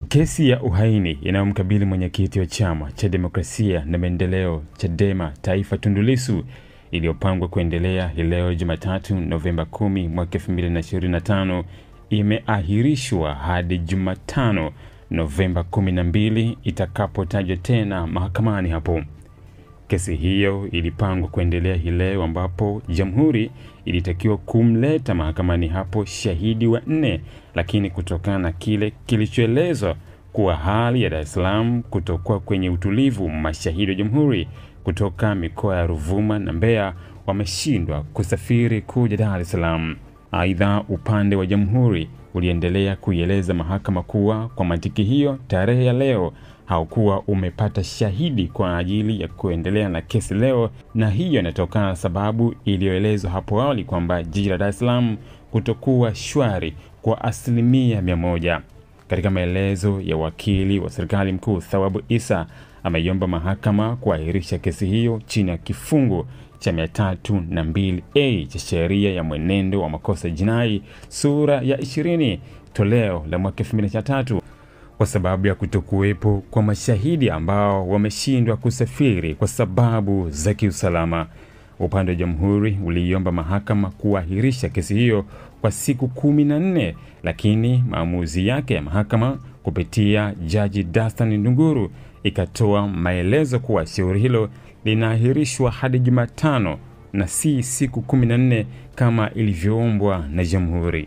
Kesi ya uhaini inayomkabili mwenyekiti wa Chama cha Demokrasia na Maendeleo Chadema Taifa Tundu Lissu iliyopangwa kuendelea hii leo Jumatatu Novemba 10 mwaka 2025 imeahirishwa hadi Jumatano Novemba 12 itakapotajwa tena mahakamani hapo. Kesi hiyo ilipangwa kuendelea hii leo ambapo jamhuri ilitakiwa kumleta mahakamani hapo shahidi wa 4, lakini kutokana na kile kilichoelezwa kuwa hali ya Dar es Salaam kutokuwa kwenye utulivu, mashahidi wa jamhuri kutoka mikoa ya Ruvuma na Mbeya wameshindwa kusafiri kuja Dar es Salaam. Aidha, upande wa jamhuri uliendelea kuieleza mahakama kuwa kwa mantiki hiyo tarehe ya leo haukuwa umepata shahidi kwa ajili ya kuendelea na kesi leo, na hiyo inatokana na sababu iliyoelezwa hapo awali kwamba jiji la Dar es Salaam kutokuwa shwari kwa 100%. Katika maelezo ya wakili wa serikali mkuu Thawabu Issa, ameiomba mahakama kuahirisha kesi hiyo chini ya kifungu cha 302A cha sheria ya mwenendo wa makosa jinai sura ya 20 toleo la mwaka 2023 kwa sababu ya kutokuwepo kwa mashahidi ambao wameshindwa kusafiri kwa sababu za kiusalama. Upande wa jamhuri uliomba mahakama kuahirisha kesi hiyo kwa siku 14, lakini maamuzi yake ya mahakama kupitia Jaji Dastan Ndunguru ikatoa maelezo kuwa shauri hilo linaahirishwa hadi Jumatano na si siku 14 kama ilivyoombwa na jamhuri.